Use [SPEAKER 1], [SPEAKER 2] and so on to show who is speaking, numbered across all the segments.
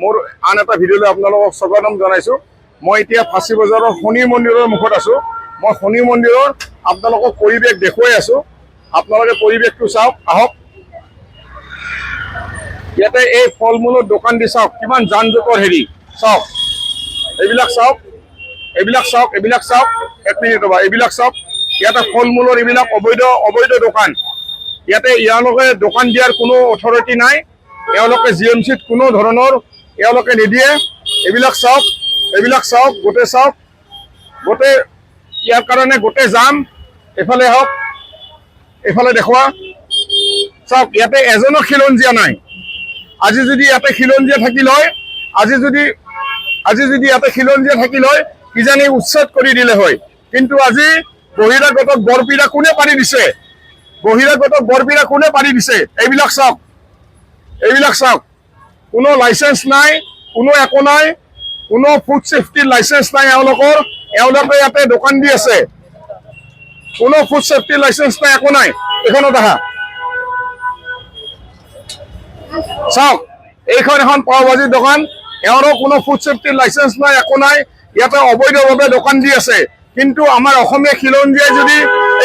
[SPEAKER 1] মোৰ আন এটা ভিডিঅ'লৈ আপোনালোকক স্বাগতম জনাইছোঁ। মই এতিয়া ফাঁচী বজাৰৰ শনি মন্দিৰৰ মুখত আছোঁ। মই শনি মন্দিৰৰ আপোনালোকক পৰিৱেশ দেখুৱাই আছোঁ। আপোনালোকে পৰিৱেশটো চাওক। আহক, ইয়াতে এই ফল মূলৰ দোকান দি চাওক কিমান যান জঁটৰ হেৰি। চাওক, এইবিলাক চাওক, এইবিলাক চাওক, এইবিলাক চাওক। এক মিনিট ৰ'বা। এইবিলাক চাওক, ইয়াতে ফল মূলৰ এইবিলাক অবৈধ অবৈধ দোকান। ইয়াতে এওঁলোকে দোকান দিয়াৰ কোনো অথৰিটি নাই। এওঁলোকে জিএমচিত কোনো ধৰণৰ এওঁলোকে নিদিয়ে। এইবিলাক চাওক, এইবিলাক চাওক, গোটেই চাওক, গোটেই। ইয়াৰ কাৰণে গোটেই জাম। এইফালে হওক, এইফালে দেখুওৱা। চাওক, ইয়াতে এজনো খিলঞ্জীয়া নাই। আজি যদি ইয়াতে খিলঞ্জীয়া থাকিল হয়, আজি যদি ইয়াতে খিলঞ্জীয়া থাকিল হয়, কিজানি উচ্ছেদ কৰি দিলে হয়। কিন্তু আজি বহিৰাগতক বৰপীৰা কোনে পাৰি দিছে? বহিৰাগতক বৰপীৰা কোনে পাৰি দিছে? এইবিলাক চাওক, এইবিলাক চাওক। কোনো লাইচেঞ্চ নাই, কোনো একো নাই, কোনো ফুড ছেফটিৰ লাইচেঞ্চ নাই এওঁলোকৰ। এওঁলোকে ইয়াতে দোকান দি আছে। কোনো ফুড ছেফটিৰ লাইচেঞ্চ নাই, একো নাই। এইখনত আহা, চাওক, এইখন এখন পাওভাজিৰ দোকান। এওঁৰো কোনো ফুড ছেফটিৰ লাইচেঞ্চ নাই, একো নাই। ইয়াতে অবৈধভাৱে দোকান দি আছে। কিন্তু আমাৰ অসমীয়া খিলঞ্জীয়াই যদি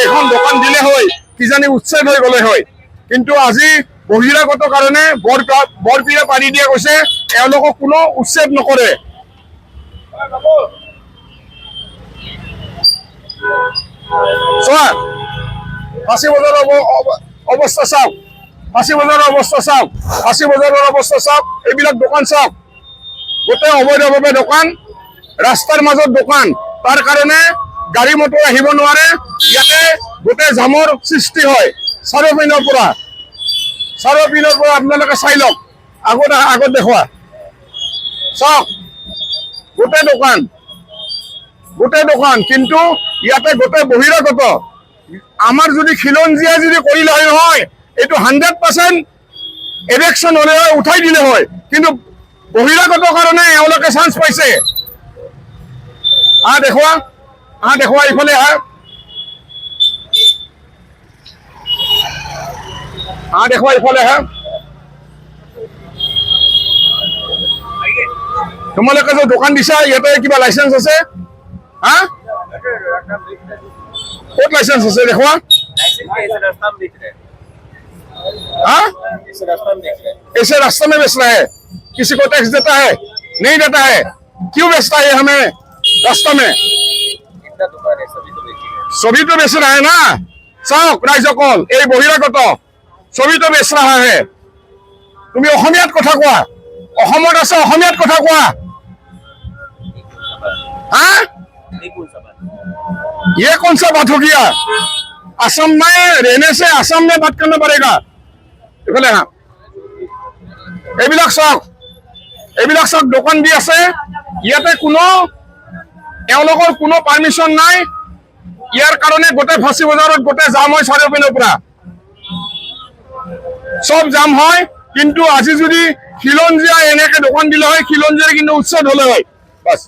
[SPEAKER 1] এইখন দোকান দিলে হয়, কিজানি উচ্ছেদ হৈ গ'লে হয়। কিন্তু আজি বহিৰাগত কাৰণে বৰপীৰা পাৰি দিয়া গৈছে। এওঁলোকক কোনো উচ্ছেদ নকৰে। চোৱা, ফাঁচী বজাৰৰ অৱস্থা চাওক, ফাঁচী বজাৰৰ অৱস্থা চাওক, ফাঁচী বজাৰৰ অৱস্থা চাওক। এইবিলাক দোকান চাওক, গোটেই অবৈধভাৱে দোকান, ৰাস্তাৰ মাজত দোকান। তাৰ কাৰণে গাড়ী মটৰ আহিব নোৱাৰে। ইয়াতে গোটেই জামৰ সৃষ্টি হয় চাৰিওপিনৰ পৰা, চাৰিওপিনৰ পৰা। আপোনালোকে চাই লওক। আগত আহা, আগত দেখুওৱা। চাওক, গোটেই দোকান, গোটেই দোকান। কিন্তু ইয়াতে গোটেই বহিৰাগত। আমাৰ যদি খিলঞ্জীয়া যদি কৰিলে হয় নহয়, এইটো 100% ইভিকশ্যন হ'লে হয়, উঠাই দিলে হয়। কিন্তু বহিৰাগত কাৰণে এওঁলোকে চান্স পাইছে। আহ, দেখুওৱা, আহ, দেখুওৱা, ইফালে আহা, আহ, দেখুওৱা, ইফালে আহা। তোমালোকে যে দোকান দিছা, ইয়াতে কিবা লাইচেঞ্চ আছে? হা, ক'ত লাইচেঞ্চ আছে দেখুওৱা।
[SPEAKER 2] लाइसेंस ऐसे रास्ता में बेच रहे हैं।
[SPEAKER 1] হা?
[SPEAKER 2] ऐसे रास्ता में बेच रहे हैं।
[SPEAKER 1] ऐसे रास्ते में बेच रहा है। किसी को टैक्स देता है? नहीं देता है। क्यों बेचता है हमें रास्ता में?
[SPEAKER 2] इतना दुकान है, सभी तो बेच रहे हैं।
[SPEAKER 1] सभी तो बेच रहा है ना। চাওক ৰাইজসকল, এই বহিৰাগত सभी तो बेच रहा है। তুমি অসমীয়াত কথা কোৱা। অসমত আছে, অসমীয়াত কথা কোৱা। হা?
[SPEAKER 2] ये कौन सा बात?
[SPEAKER 1] ये कौन सा बात हो गया? असम में रहने से असम में बात करना पड़ेगा। এইফালে হা, এইবিলাক চাওক, এইবিলাক চাওক, দোকান দি আছে ইয়াতে। কোনো এওঁলোকৰ কোনো পাৰ্মিশ্যন নাই। ইয়াৰ কাৰণে গোটেই ফাঁচী বজাৰত গোটেই জাম হয়, চাৰিওপিনৰ পৰা চব জাম হয়। কিন্তু আজি যদি খিলঞ্জীয়া এনেকে দোকান দিলে হয়, খিলঞ্জীয়াৰ কিন্তু উচ্ছেদ হলে হয়। বাছ।